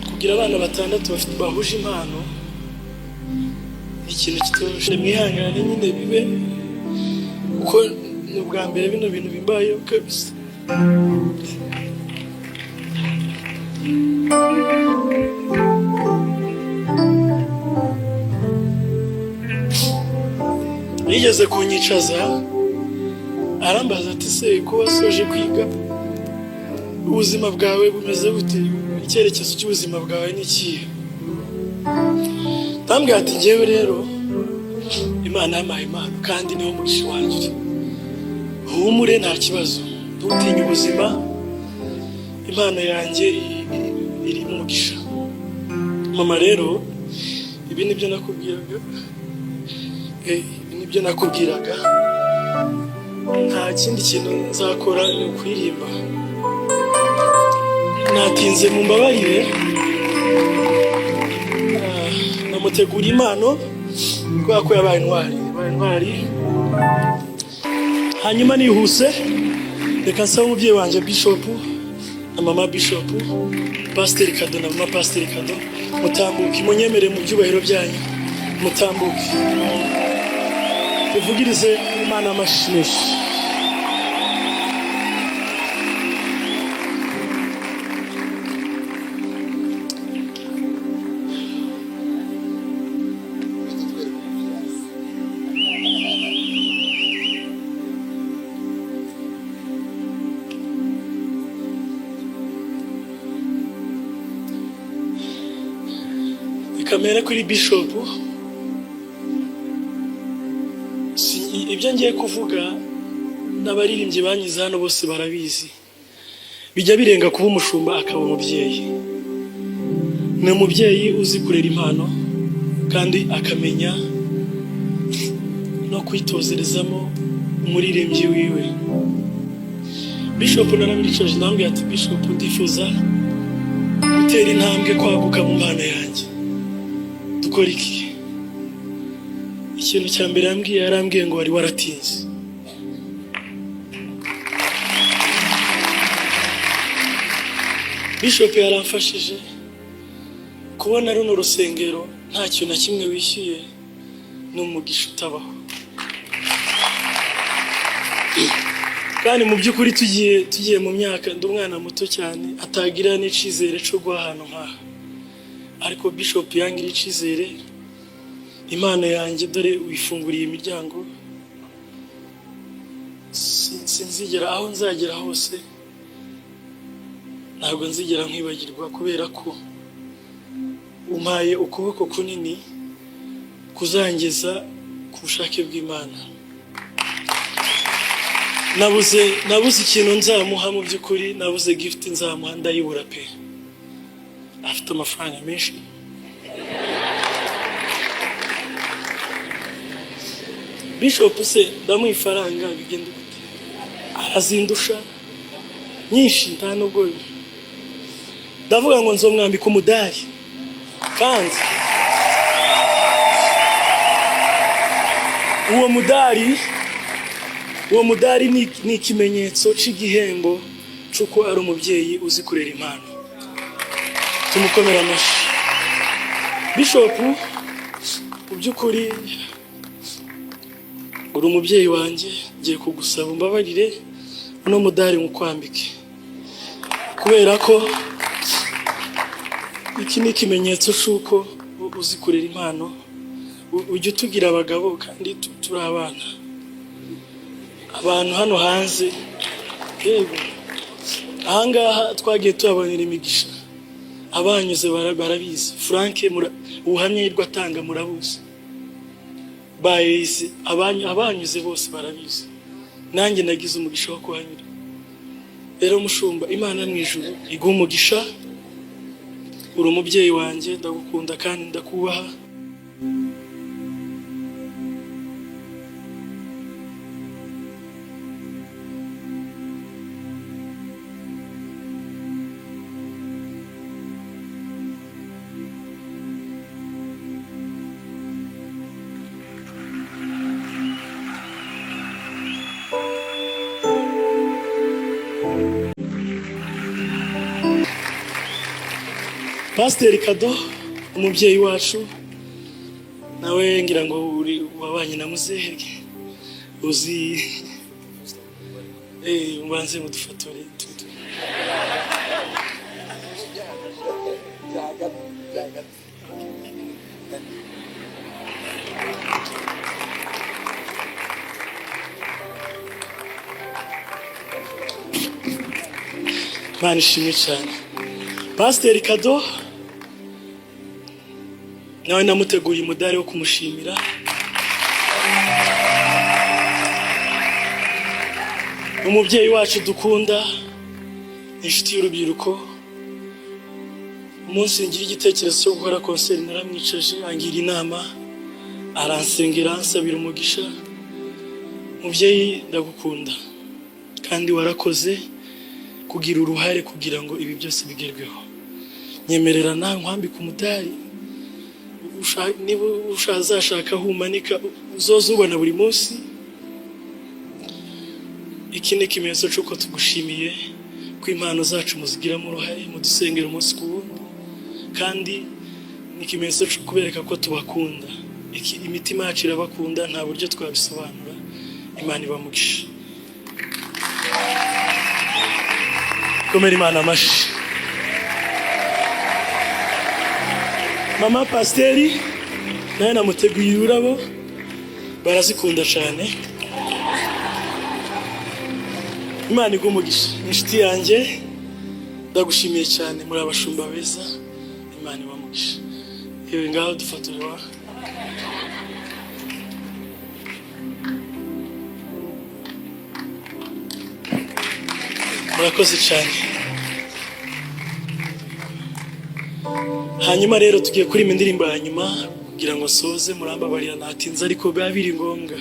Kugira abana batandatu bafite bahuje impano ni ikintu kitoroshye. Mwihangane nyine bibe, kuko ni ubwa mbere bino bintu bimbayeho kabisa. Yigeze kunyicaza arambaza ati: "Se ko wasoje kwiga, ubuzima bwawe bumeze bute? Icyerekezo cy'ubuzima bwawe ni ikihe?" Ndambwira ati: "Njyewe rero Imana yampaye impano kandi niwo mugisha wanjye uri. Humure, nta kibazo, ntutinye ubuzima, impano yanjye iri mu mugisha." Mama rero, ibi nibyo nakubwiraga. Ibi nibyo nakubwiraga. Nta kindi kintu nzakora, ni ukuririmba. Natinze, mu mbabarire. Namutegura impano kubera ko yabaye intwari, yabaye intwari. Hanyuma nihuse, reka nsaba umubyeyi wanjye Bishop na mama Bishop, Pasiteri Kado na mama Pasiteri Kado, mutambuke, munyemere mu byubahiro byanyu, mutambuke, tuvugirize Imana amashyi menshi. Reka mpere kuri Bishop. Ibyo ngiye kuvuga n'abaririmbyi banyize hano bose barabizi. Bijya birenga kuba umushumba akaba umubyeyi. Ni umubyeyi uzi kurera impano kandi akamenya no kwitozerezamo umuririmbyi wiwe. Bishop naramwicaje, ndamubwira ati: "Bishop, ndifuza gutera intambwe, kwaguka mu mpano yanjye, dukora iki?" Ikintu cya mbere yambwiye, yarambwiye ngo: "Wari waratinze." Bishop yaramfashije kubona runo rusengero nta kintu na kimwe wishyuye, ni umugisha utabaho. Kandi mu by'ukuri tugiye mu myaka, ndi umwana muto cyane atagira n'icyizere cyo guha ahantu nk'aha, ariko Bishop yangira icyizere. Impano yanjye dore wifunguriye imiryango. Sinzigera, aho nzagera hose ntabwo nzigera nkwibagirwa, kubera ko umpaye ukuboko kunini kuzangeza ku bushake bw'Imana. Nabuze ikintu nzamuha. Mu by'ukuri nabuze gift nzamuha, ndayibura pe. Afite amafaranga menshi. Bishop se ndamuha ifaranga bigenda gute? Arazindusha nyinshi. Nta nubwo ndavuga ngo nzomwambika umudari, kandi uwo mudari ni ikimenyetso cy'igihembo cy'uko ari umubyeyi uzi kurera impano. Tumukomera amashyi. Bishop, mu by'ukuri uri umubyeyi wanjye. Ngiye kugusaba umbabarire uno mudari nkukwambike, kubera ko iki ni ikimenyetso cy'uko uzi kurera impano. Ujya utugira abagabo kandi turi abana. Abantu hano hanze, yego, ahangaha twagiye tuhabonera imigisha. Abanyuze barabizi. Frank ubuhamya yirwa atanga murabuzi. Bayizi, abanyuze bose barabizi. Nanjye nagize umugisha wo kuhanyura. Rero mushumba, Imana mu ijuru iguha umugisha. Uri umubyeyi wanjye, ndagukunda kandi ndakubaha. Pasiteri Kado, umubyeyi wacu, nawe ngira ngo uri wabanye na muzehe, uzi mubanze mudufatore Imana ishimwe cyane. Pasiteri Kado nawe namuteguye umudari wo kumushimira. Umubyeyi wacu dukunda, inshuti y'urubyiruko. Umunsi ngira igitekerezo cyo gukora concert, naramwicaje, angira inama, aransengera, ansabira umugisha. Mubyeyi, ndagukunda kandi warakoze kugira uruhare kugira ngo ibi byose bigerweho. Nyemerera nawe nkwambike umudari. Niba uzashaka aho umanika, uzoza ubona buri munsi. Iki ni ikimenyetso cy'uko tugushimiye ko impano zacu muzigiramo uruhare, mudusengera umunsi ku wundi, kandi ni ikimenyetso cyo kubereka ko tubakunda. Iki, imitima yacu irabakunda, nta buryo twabisobanura. Imana ibamugisha. Komera Imana amashyi. Mama pasiteri nawe namuteguye ururabo, barazikunda cyane. Imana iguhe umugisha, ni inshuti yanjye, ndagushimiye cyane. Muri abashumba beza, Imana ibamugisha. Yewe, ngaho dufatire wa murakoze cyane. Hanyuma rero tugiye kuririmba indirimbo ya nyuma kugira ngo nsoze. Murambabarira natinze, ariko biba biri ngombwa.